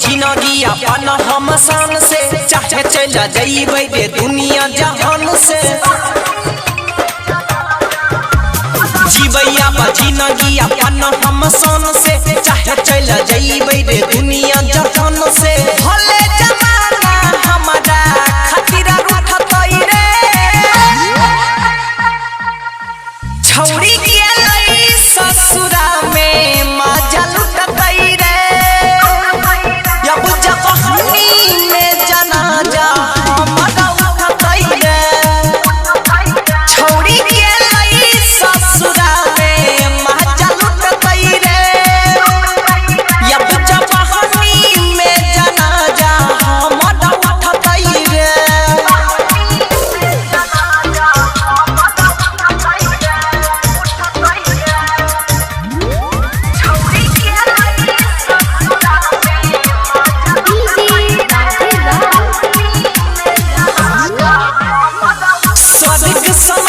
जिनगी अपन हम शान से, चाहे चल जइबै रे दुनिया जहान से। जीवैया जिनगी अपन हम शान से, चाहे चल जइबै रे दुनिया जहान से। भले जमाना हमारा खातिर उठतै रे, छौड़ी गेलै ससुरा में मजा लुटतै रे। अब जवानी में जनाजा हमारा उठतै रे, छौड़ी गेलै ससुरा में मजा लुटतै रे। अब जवानी में जनाजा हमारा उठतै रे। डीजे राधे राज। स्वर्ग सम